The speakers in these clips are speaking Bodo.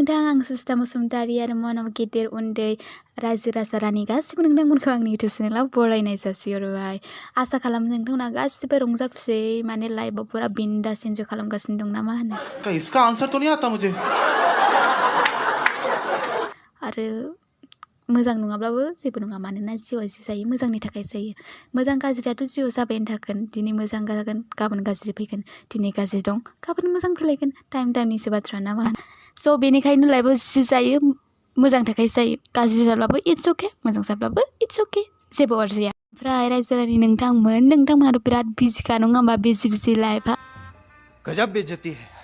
नोंथां आं सुस्ता बसुमतारी आरो मानव गेदेर उन्दै रायजो राजा रानि गासिबो नोंथांमोनखौ आंनि इउटुब चेनेलाव बरायनाय जासिहरबाय। आसा खालामो नोंथांमोना गासिबो रंजा खुसियै माने लाइफआव पुरा बिन्दास एन्जय खालामगासिनो दं ना मा होनो। तो इसका आंसर तो नहीं आता मुझे। आरो मोजां नङाब्लाबो जेबो नङा मानोना जिउआ जि जायो मोजांनि थाखाय जायो। मोजां गाज्रियाथ' जिउआव जाबायानो थागोन। दिनै मोजां जागोन गाबोन गाज्रि फैगोन। दिनै गाज्रि दं गाबोन मोजां फैलायगोन। टाइमनिसो बाथ्रा ना मा होनो। स' बेनिखायनो लाइफआव जि जायो मोजां थाखाय जायो। गाज्रि जाब्लाबो इट्स अके मोजां जाब्लाबो इट्स अके जेबो अरजाया। ओमफ्राय रायजो रानि नोंथांमोनाथ' बिराद बिजिखा नङा होमबा बिजि लाइफआ। गजब बेइज्जती है।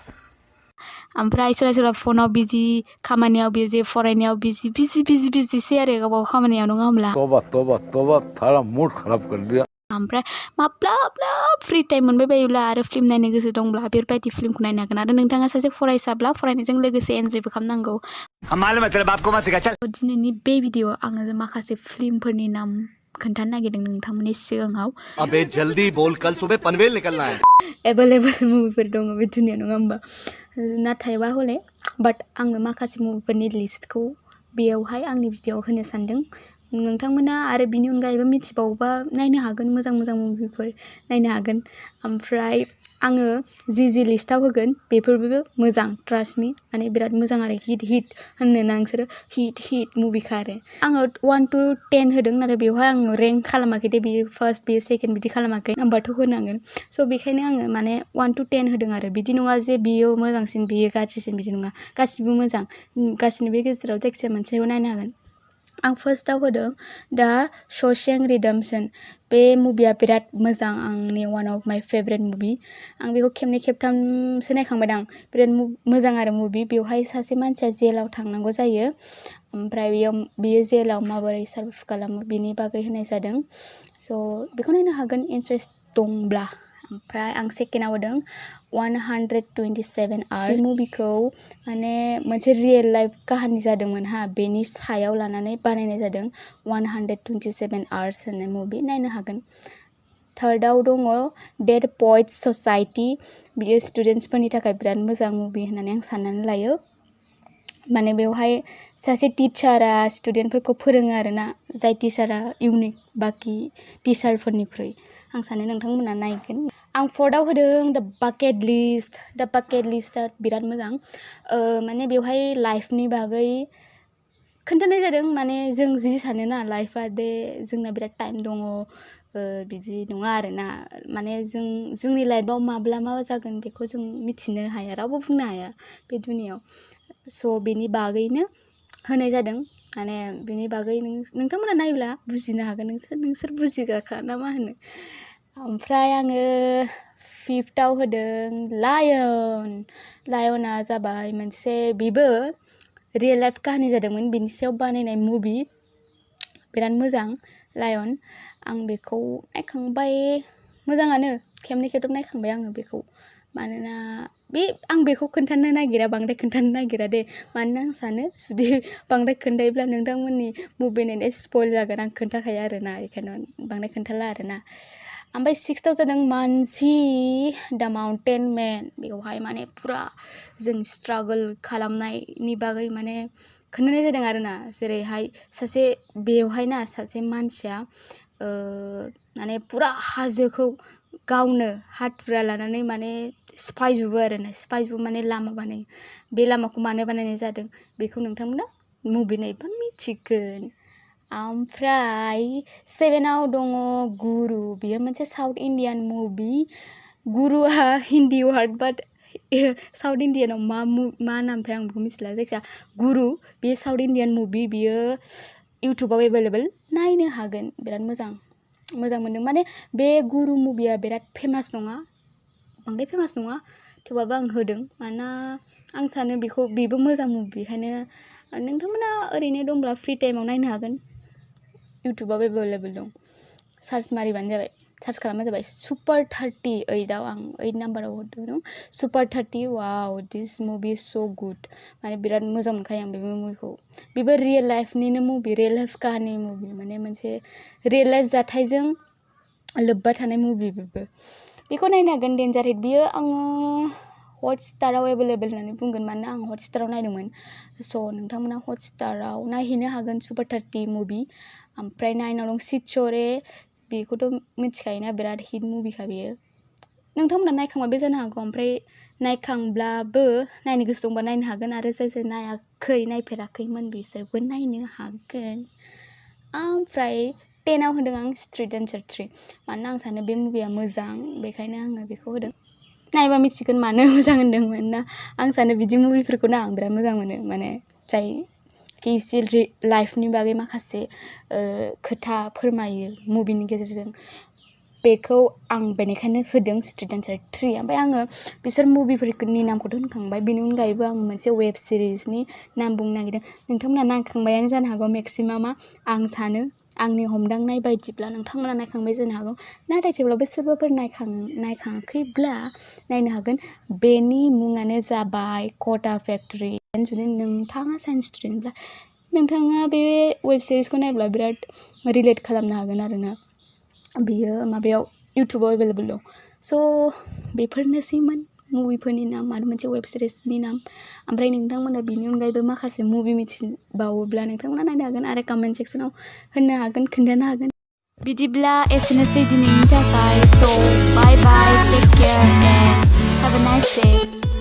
ओमफ्राय सोरबा सोरबा फनाव बिजि खामानियाव बिजि फरायनायाव बिजिसै आरो गावबा गाव खामानियाव नङा होमब्ला। तोबा थारा मूड खराब कर दिया। ओमफ्राय माब्लाबा फ्रि टाइम मोनबाय बायोब्ला आरो फिल्म नायनो गोसो दंब्ला बेफोरबायदि फिल्मखौ नायनो हागोन। आरो नोंथाङा सासे फरायसाब्ला फरायनायजों लोगोसे एन्जयबो खालामनांगौ। दिनैनि बे भिडिअ'आव आङो माखासे फिल्मफोरनि नाम खोन्थानो नागिरदों नोंथांमोननि सिगाङाव। अबे जल्दी बोल कल सुबह पनवेल निकलना है। एभेलेबल मुभिफोर दङ बे दुनियाव नङा होमबा। नाथायबा हले बाट आङो माखासे मुभिफोरनि लिस्टखौ बेयावहाय आंनि भिडिअ'आव होनो सानदों। नोंथांमोना आरो बिनि अनगायैबो मिथिबावोबा नायनो हागोन मोजां मुभिफोर नायनो हागोन। ओमफ्राय आङो जि लिस्टआव होगोन बेफोरबो मोजां ट्रास्ट मी माने बिराद मोजां आरो हिट होनोना नोंसोरो हिट मुभिखा आरो। आङो 1 to 10 होदों नाथाय बेवहाय आङो रेंक खालामाखै दे बेयो फार्स्ट बेयो सेकेन्ड बिदि खालामाखै। नाम्बारथ' होनांगोन। स' बेखायनो आङो माने 1 to 10 होदों आरो। बिदि नङा जे बियो मोजांसिन बियो गाज्रिसिन बिदि नङा गासिबो मोजां। गासिनिबो गेजेराव जायखिजाया मोनसेखौ नायनो हागोन। आं फार्स्टआव होदों दा श'शेंक रिडेम्पसन। बे मुभिया बिराद मोजां आंनि वान अफ माय फेभरेट मुभि। आं बेखौ खेबनै खेबथामसो नायखांबाय दां। बिराद मोजां आरो मुभि। बेवहाय सासे मानसिया जेलाव थांनांगौ जायो। ओमफ्राय बियो जेलाव माबोरै सार्भाइभ खालामो बेनि बागै होनाय जादों। स' बेखौ नायनो हागोन इन्ट्रेस्ट दंब्ला। ओमफ्राय आं सेकेन्डआव होदों 127 आवार्स। बे मुभिखौ माने मोनसे रियेल लाइफ काहानि जादोंमोन बेनि सायाव लानानै बानायनाय जादों 127 आवार्स होननाय मुभि नायनो हागोन। थार्डआव दङ डेड पएट्स ससाइटि। बियो स्टुडेन्टसफोरनि थाखाय बिराद मोजां मुभि होननानै आं साननानै लायो। माने बेवहाय सासे टिचारा स्टुडेन्टफोरखौ फोरोङो आरोना जाय टिचारा इउनिक बाखि टिचारफोरनिख्रुइ। आं सानो नोंथांमोना नायगोन। आं फर्थआव होदों दा बाकेट लिस्ट। दा बाकेट लिस्टआ बिराद मोजां। माने बेवहाय लाइफनि बागै खोन्थानाय जादों। माने जों जि सानोना लाइफआ दे जोंना बिराद टाइम दङ बिदि नङा आरोना। माने जोंनि लाइफआव माब्ला मा जागोन बेखौ जों मिथिनो हाया रावबो बुंनो हाया बे दुनियाव। स' बेनि बागैनो होनाय जादों। माने बेनि बागै नोंथांमोना नायब्ला बुजिनो हागोन। नोंसोर बुजिग्राखा ना मा होनो। ओमफ्राय आङो फिफ्थआव होदों लायनआ जाबाय मोनसे बेबो रियेल लाइफ काहानि जादोंमोन बेनि सायाव बानायनाय मुभि। बिराद मोजां लायन। आं बेखौ नायखांबाय मोजाङानो खेबनै खेबथाम नायखांबाय आङो बेखौ। मानोना आं बेखौ बांद्राय खोन्थानो नागिरा दे। मानोना आं सानो जुदि बांद्राय खोन्थायोब्ला नोंथांमोननि मुभि नायनाया स्पइल जागोन। आं खोन्थाखायो आरोना बेखायनो बांद्राय खोन्थाला आरोना। ओमफ्राय सिक्सथआव जादों मानसि दा माउन्टेन मेन। बेवहाय माने पुरा जों स्ट्रागोल खालामनायनि बागै माने खोन्थानाय जादों आरोना। जेरैहाय सासे मानसिया माने पुरा हाजोखौ गावनो हाथुरा लानानै माने सिफायजोबो आरोना। माने लामा बानायो। बे लामाखौ मानो बानायनाय जादों बेखौ नोंथांमोना मुभि नायबा मिथिगोन। ओमफ्राय 7आव दङ गुरु। बियो मोनसे साउथ इण्डियान मुभि। गुरुआ हिन्दी वार्ड बाट साउथ इण्डियानाव मा नामथाय आं बेखौ मिथिला। जायखिया गुरु बे साउथ इण्डियान मुभि। बियो इउटुबाव एभेलेबल नायनो हागोन। बिराद मोजां मोनदों। माने बे गुरु मुभिया बिराद फेमास नङा बांद्राय फेमास नङा थेवबाबो आं होदों। मानोना आं सानो बेबो मोजां मुभि। बेखायनो नोंथांमोना ओरैनो दंब्ला फ्रि टाइमाव नायनो हागोन। इउटुबाव एभेलेबल दं। सार्च खालामबानो जाबाय सुपार 38आव आं 8 नाम्बाराव होदों सुपार 30। वाव दिस मुभि इज स' गुड। माने बिराद मोजां मोनखायो आं बे मुभिखौ। बेबो रियेल लाइफनिनो मुभि रियेल लाइफ काहानि मुभि। माने मोनसे रियेल लाइफ जाथायजों लोब्बा थानाय मुभि बेबो। बेखौ नायनो हागोन डेन्जार हिट। बियो आङो हटस्टाराव एभेलेबेल होननानै बुंगोन मानोना आं हटस्टाराव नायदोंमोन स' नोंथांमोना हटस्टाराव नायहैनो हागोन सुपार 30 मुभि ओमफ्राय 9आव दं सिचरे बेखौथ' मिथिखायोना बिराद हिट मुभिखा बेयो नोंथांमोना नायखांबायबो जानो हागौ ओमफ्राय नायखांब्लाबो नायनो गोसो दंबा नायनो हागोन आरो जाय जाय नायफेराखैमोन बिसोरबो नायनो हागोन ओमफ्राय 10आव होदों आं स्ट्रीट डान्सार 3 मानोना आं सानो बे मुभिया मोजां बेखायनो आङो बेखौ होदों नायबा मिथिगोन मानो मोजां होनदोंमोन ना आं सानो बिदि मुभिफोरखौनो आं बिराद मोजां मोनो माने जाय कि एसे लाइफनि बागै माखासे खोथा फोरमायो मुभिनि गेजेरजों बेखौ आं बेनिखायनो होदों स्ट्रीट डान्सार 3 ओमफ्राय आङो बिसोर मुभिफोरनि नामखौथ' होनखांबाय बेनि अनगायैबो आं मोनसे वेब सिरिजनि नाम बुंनो नागिरदों नोंथांमोना नायखांबायानो जानो हागौ मेक्सिमामा आं सानो आंनि हमदांनाय बायदिब्ला नोंथांमोना नायखांबाय जानो हागौ नाथाय थेवब्लाबो सोरबाफोर नायखाङाखैब्ला नायनो हागोन बेनि मुङानो जाबाय कटा फेक्टरि जुदि नोंथाङा साइन्स स्टुडेन्टब्ला नोंथाङा बे वेब सिरिजखौ नायब्ला बिराद रिलेट खालामनो हागोन आरोना बियो माबायाव इउटुबाव एभेलेबेल दं स' बेफोरनोसैमोन मुभिफोरनि नाम आरो मोनसे वेब सिरिजनि नाम ओमफ्राय नोंथांमोना बिनि अनगायैबो माखासे मुभि मिथिबावोब्ला नोंथांमोना नायनो हागोन आरो कमेन्ट सेक्सनाव होननो हागोन खोन्थानो हागोन बिदिब्ला एसेनोसै दिनैनि थाखाय so' bye bye take care and have a nice day